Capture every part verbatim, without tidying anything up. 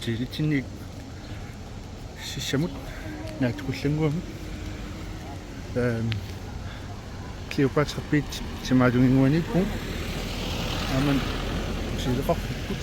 Hotelitsinniit sissamut naatsukullannguamik. Ehm, Cleopatra Beach timaatunginnguaniippugut. Aamma hotelleqarfipput.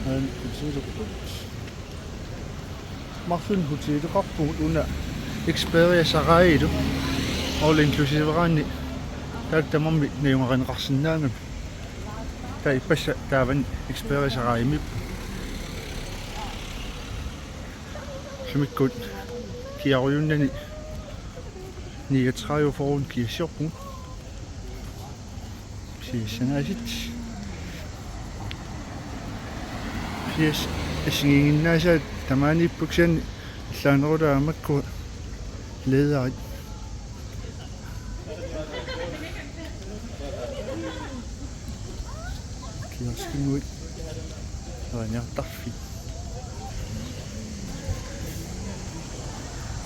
Aamma hotelleqarfipput. Marlunnik hotelleqarpugut una Xperia Sarailu all inclusiveraanni taakku tamarmik najugaqarneqarsinnaagami. Taava ippassaq taavani Xperia Saraimiippugut. Ullumikkut kiarujunnani niogtredive foran kiassiorpugut. Pisiassanaasiit. Pisiassat assigiinnginnaasaat tamaaniippoq, kisianni allaanerulaat makkua leedarit. Kioskinguit. Raniartarfik.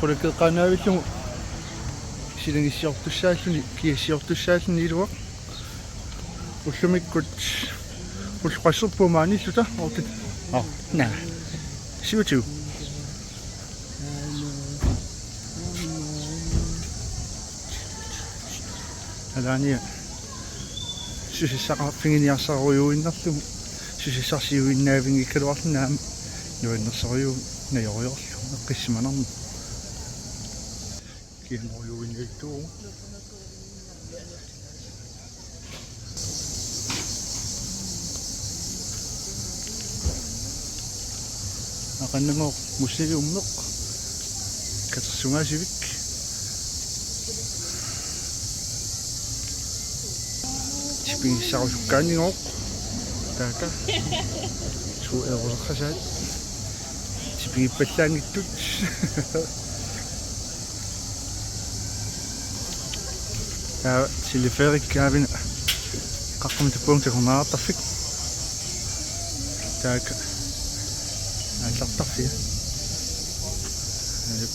Qulakkeeqqaannavillugu silagissiortussaalluni, kiassiortussaalluni iluaq. Ullumikkut ulloqasserpugut maaniilluta ortit. Aa, naa. Syvogtyve. Alaania susassaqarfiginiarsarujuinnarlugu susassarsiuinnaavinngikkaluarluni aamma nuannersorujuuvoq najoriarlugu eqqissimanarmat. Kianoriuinnartuuvoq. Aqannagooq museummeq katersugaasivik. Tipigissarusukkaannigooq. Taakku. Suu erulersaat. Tipigippallaanngitsut. Taava teleferikkaaviina qaqqami tappuunga takornariartarfik. Taakku aallartarfia. Ajup.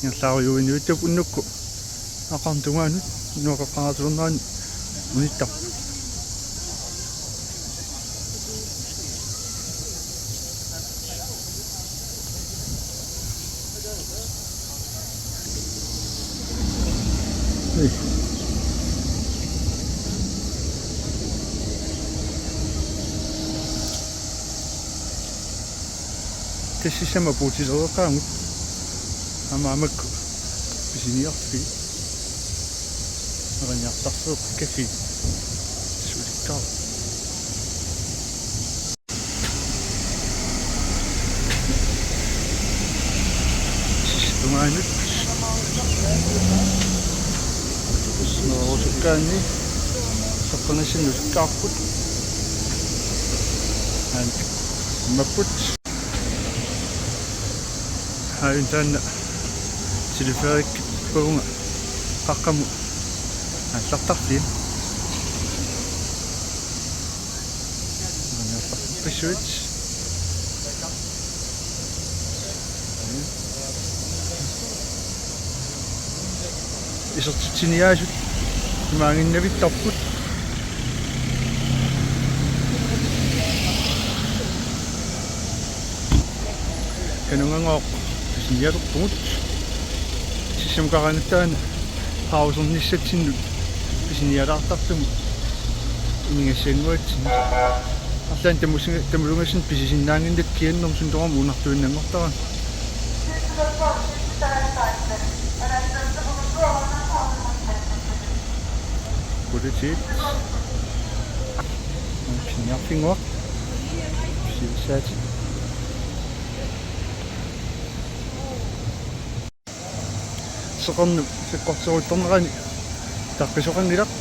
Ingerlaarujuinnavittup unnukkut aqarnut tungaanut nuaqaqqaartulernerani unittarput. Tassa sissamut puutilereqaagut. Aamma makku pisiniarfii. Araniartarfeeqqat kaffi. Sulikkaa. Tungaanut. Noorusukkaanni. Soqqanissinnut kaarput. An. Mapput. Hain taanna teleferikkit puunga qaqqamut aallartarfia. Aallartarpassuit. Isertitsiniaasut imaaginnavittarput. Kanungagooq pisinialerpugut. Sissamukaraangattaaq pausernissatsinnut pisinialaartartugut imigassannguatsinnut. Arlaannik tamusinga-, tamusinngaanniit pisisinnaannginnatta kiannermik sunturam uunartuinnanngortarami. Politiit. Pisiniarfinnguaq. Pisiassaatit. Seqernup sakkortuuttornerani taqqisoqanngilaq,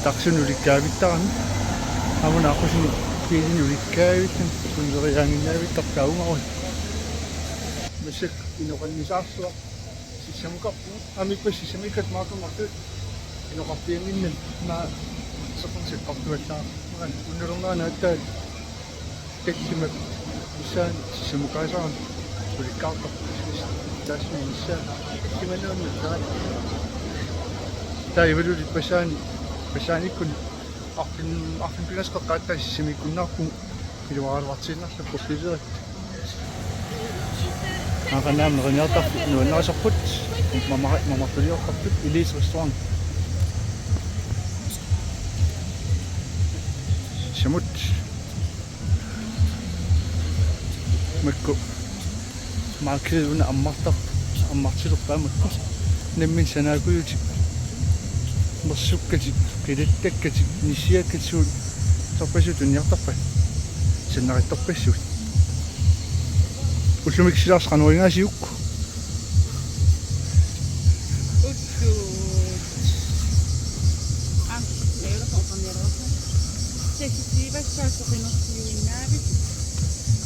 taxini ulikkaavittarami. Aamma aqqusineq biilini ulikkaavittarami, suneriaannginnavittarput taamaammat. Massakkut inoqannisaarsuaq sissamukarpugut, aamma ippassaq sissamikkat maakkumartut inoqarpiannginnami, maa seqernup sakkortuallaaq. Maani unnulernerani aatsaat tallimat missaani sissamukaasarami ulikkaartarput taassuma missaa tallimanik taanna. Taava Ivaluliup passaani, passaanikkut arfin-, arfineq-pingasut qeqqaat taava sissamiikkunnaarpugut. Iluaraluartiinnarlugu pulliiserit. Aaqanaam neriniartarfik nuannarisarput. Mama-, mamartuliortarput Elite Restaurant. Samut. Makku. Marked una ammartar-, ammartilerpaa makku. Nammineq sanaakujutik. Mersukkatik, qilattakkatik, nissiakkatik suut. Sorpassuit tunniartarpat. Sannarittorpassuit. Ullumi kisilaarsi qanoq igaasiuk? Ullut. Am, seksogtyve, så soqinersiuinnaavit.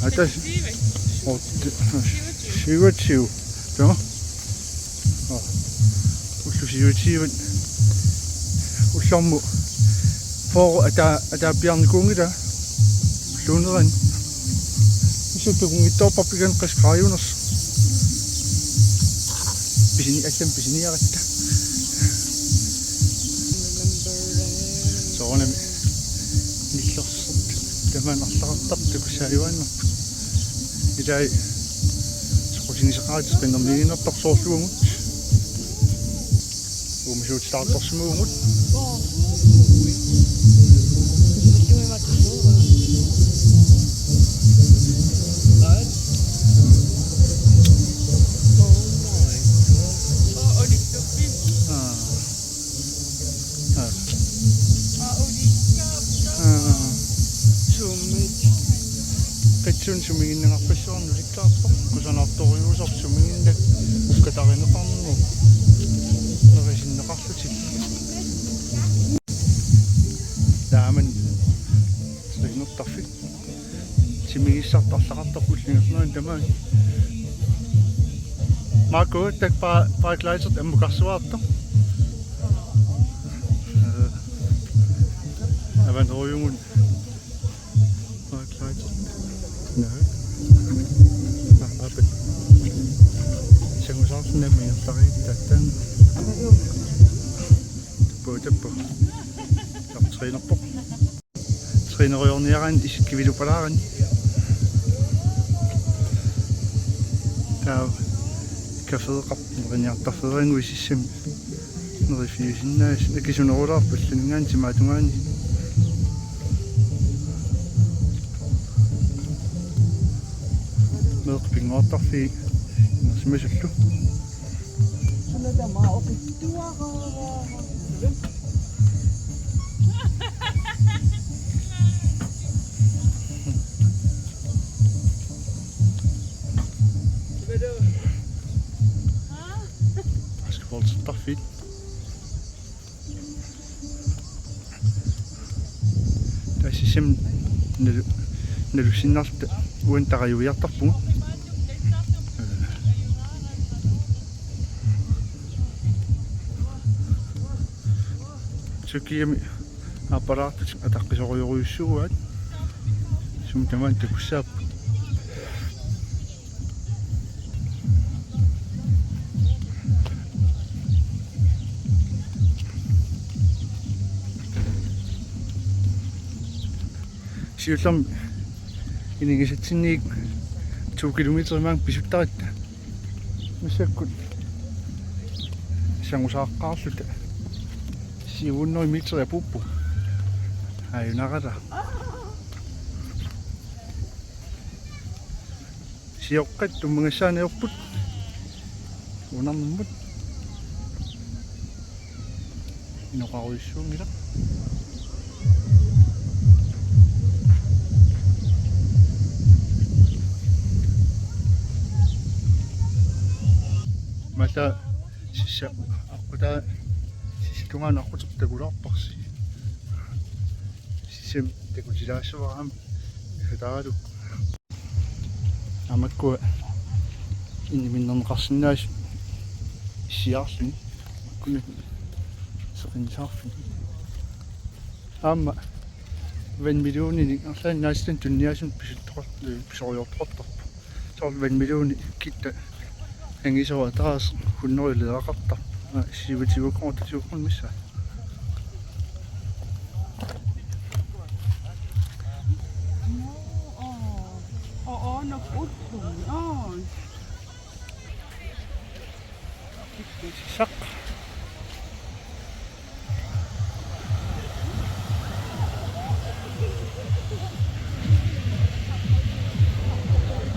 Aa, tassa. Seksogtyve. Otte, syvogtyve. Joo. Nå. Ullut syvogtyve. Ullormut fyrre ataa-, ataappiarnikuunngilaq. Ulluunerani. Misuttukunngitsoorparput qassit qaajuunersoq. Pisini-, allamik pisiniaratta. Soorunami nillersortut tamaani arlaqartartut takussaajuaannarput. Ilai soqutigisaqaatit qinnermiiginnartarsoorluagut. Uumasuutilaartorsimavugut. Aa. Aa. Aa. Qitsunik sumiginnagarpassuarnik nulikkaarpoq, kusanartorujuusoq sumiginnaq ukkatarineqarneq nerisinneqarlutillu. Taamani trænertarfik. Timigissartarlaqartarput ulluinnarni tamaani. Maakku tak pa-, paraglidertut ammukarsuartoq. Ee, Avanerujugut. Paraglider. Naa. Aa, aappat. Sangusaarluni nammineq ingerlariittaartaaq. Tappu, tappu. Trænerpoq. Træneriorniaraanni isikkiviluppalaarani. Taava cafeeqarpoq neriniartarfeeraanni Sissamit. Nerifiusinnaasut akisunerulaarput allaninngaanniit timaatungaani. Meeqqat pinnguartarfiit inersimasullu. Basketballtertarfiit. Tassa Sissamut nalu-, nalussinnarluta uani tarajuiartarpugut. Tyrkiami aappalaartutik ataqqisorujorujussuuaat. Sumi tamaani takussaapput. Siullermik inigisatsinniit to kilometer maanga pisuttaratta. Massakkut sangusaaqqaarluta syv hundrede meter apuuppugut. Ajunarata. Sioqqat tummagassaanngorput. Unarnermut. Inoqarujussuunngilaq. Mata sissa aqqutaa sissa tungaanut aqqutaq takulaarparsi. Sissamik takutilaassavara aamma igataalu. Aamma makkua inniminnerneqarsinnaasut issiaarluni. Makkunik seqinneqarluni. Aamma vandmeloninik arlaannik naatsunik tuniniaasunut pisuttoqar-, pisoriortoqartarpoq. Soorlu vandmeloni kitta angisooq ataaseq hundrede lederaqartarpoq. Aa, syvogtyve kroner, tyve kroner missaa. Ullumi, aa. Saq.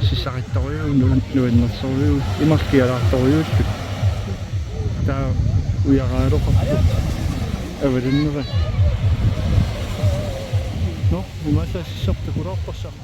Sissaqittorujuuvoq, nuan-, nuannersorujuuvoq, imarkialaartorujuulluni. Taava ujaraaluqarpoq. Avalanneraa. Nå, umaasa sissaq takulaarpassaaq.